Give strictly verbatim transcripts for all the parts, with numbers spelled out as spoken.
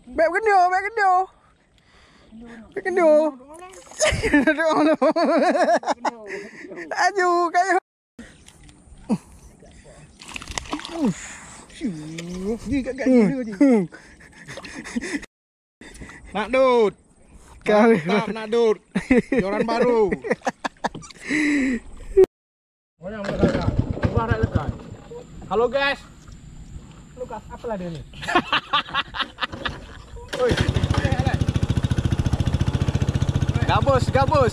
Bèk keunoe, bèk keunoe. Bèk keunoe. Aju, kayu. Nak dut. Kali. Mantap, nak dut. Joran baru. Halo guys. Lukas, apalah dia ni? Oi. Gabus, gabus.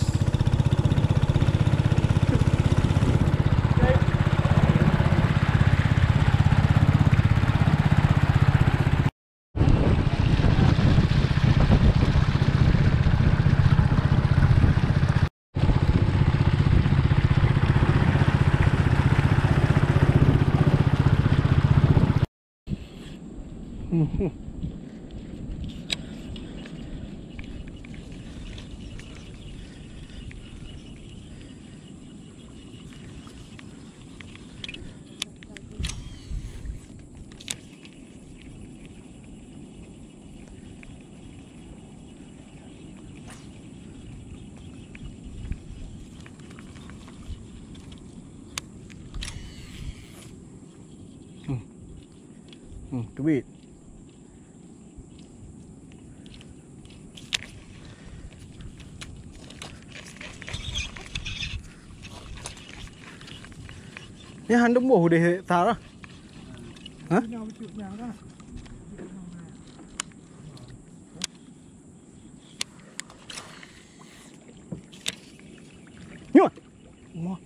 Hmm. Hmm, teubiet. Nyan han teumbôh udeh sa lah. Hah? Nyoh. Wah.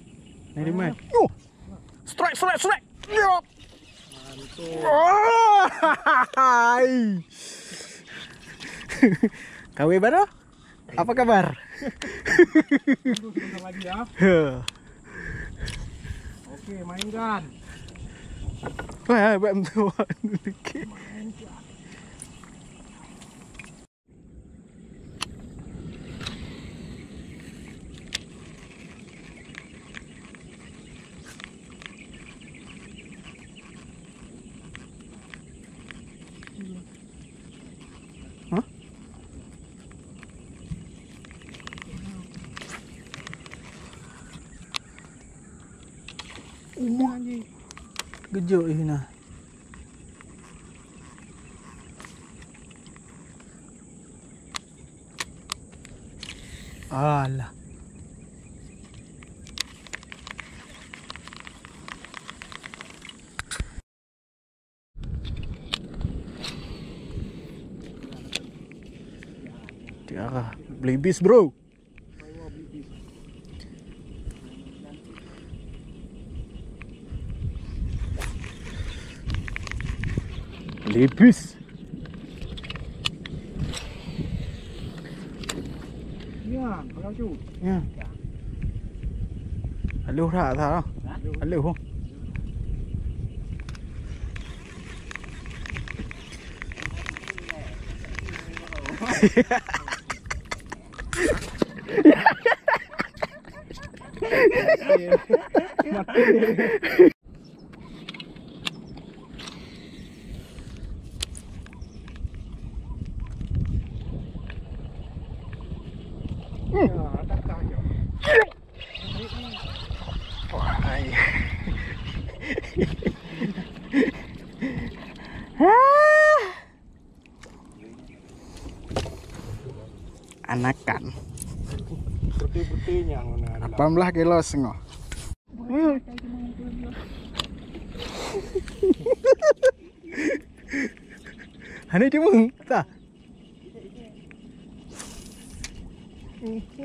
Nari mai. Nyoh. Strike, strike, strike. Nyoh. Wah. Kawe baru? Apa kabar? Tunggu sebentar lagi ya. Ya. Oke, mainkan. Wah, buat betul. Mainkan. Hah? Uma. Geujok di sana. Alah. Tiara, belibis, bro. Belibis. Ya, kalau tu. Ya. Aluh rak sa. Aluh. Anakan. Putih-putih nyang mana ada. Lapan belas kilo setengah. Hana cuma, tak?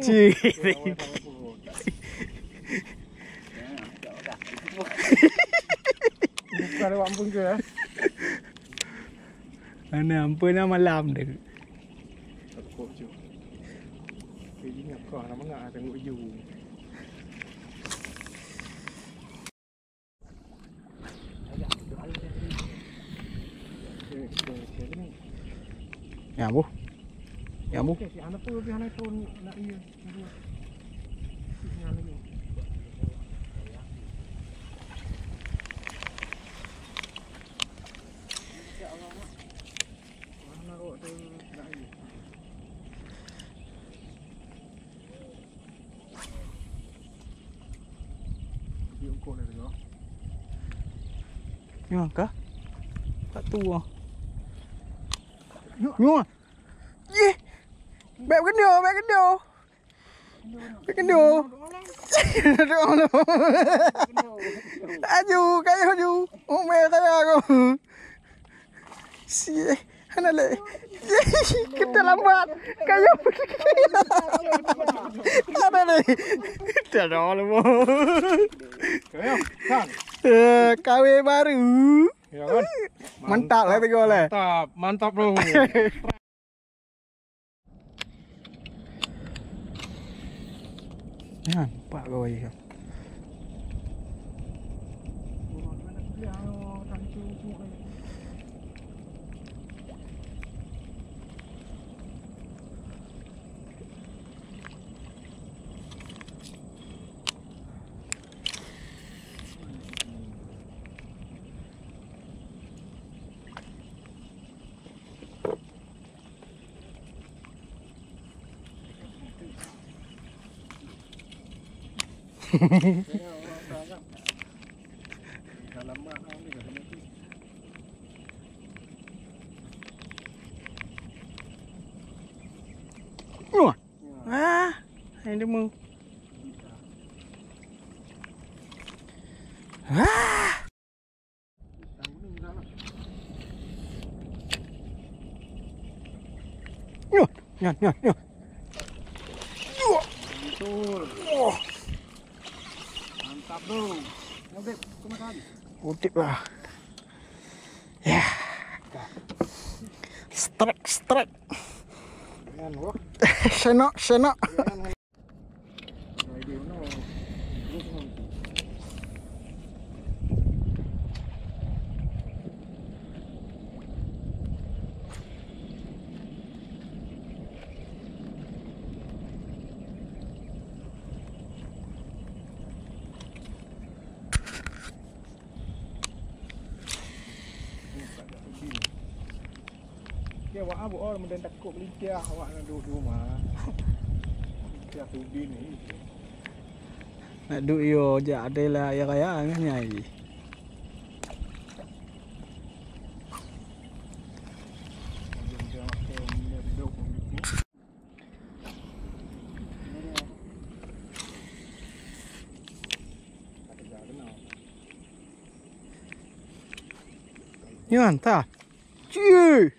Cih. Bukan awak pun ke, eh? Mana ampun lah malam tu. Takut je. Jadi nak kau nak mengah tengok you. Ya, bu. Ya, bu. Nyoe kah? Tak tua. Nyoe. Yeh. Bèk keunoe, bèk keunoe. Bèk keunoe. Aju, kayuh aju. Umai kayuh aku. Sieh, hana lé. Kita lambat. Kayu. Hana lé. Tidak ada lama. Eh, kawin baru. Ya kan? Mantap lah tegur lah. Mantap, mantap bro. Nyan, nampak kau aja. Wah. Ah, ini demo. Ah. Nyoh, nyoh, nyoh, nyoh. Nyoh. Betul. Wah. Mantap, bro. Nyoh, Beb, kau makan. Utip lah. Ya. Strike, strike. Jangan, wah. Senok, senok. Jangan. Oke, wak ah, buat orang meudan takot melintas, awak nak duduk di rumah. Melintas udin ni. Nak duek yo jak ade lah ya raya ngan nyai. Nyan ta. Cie.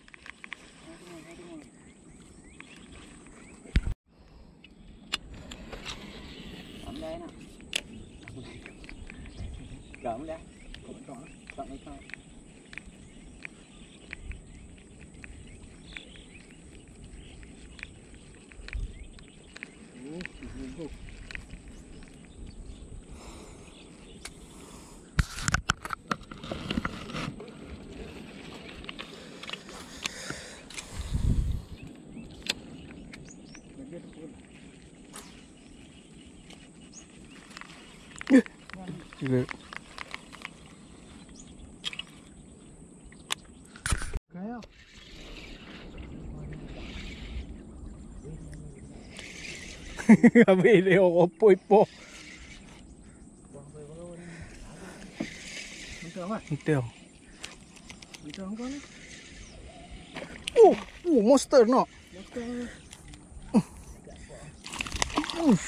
Habis dia orang poi po. Entah. Oh, oh, monster no. Monster. Uff.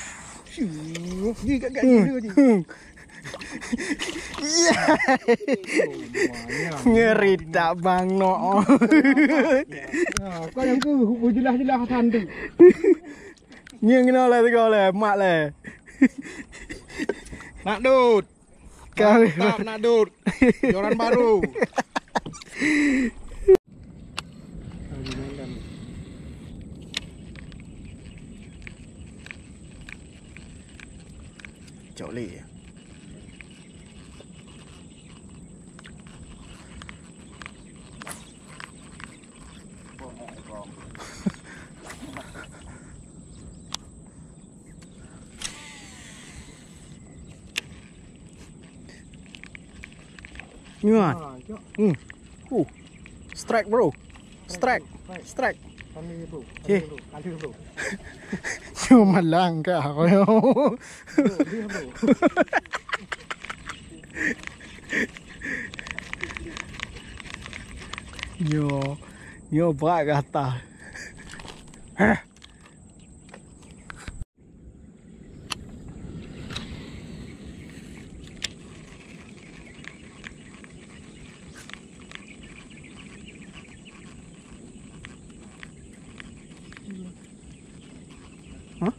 Di kat, kat dia je. Ya. Ngeri tak bang no. Ha, kau yang tu berjelas-jelas tanda. Nyeung keunoe lé, sigoe lé, mak lé. Nak dut. Kau mantap, nak dut. Joran baru. Cok lé. Nyan. Ha, cok. Hmm. Huh. Strike, bro. Strike. Strike. Strike. Kali, bro. Eh. Kali, bro. Kali, bro. Cuma langkah. Bro, dia, bro. Nyoe, nyoe brat gata. Heh. Hah?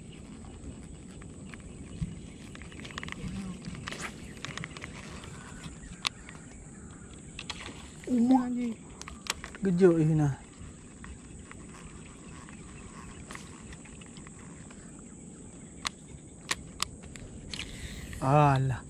Uma jih. Geujok jih na. Alah.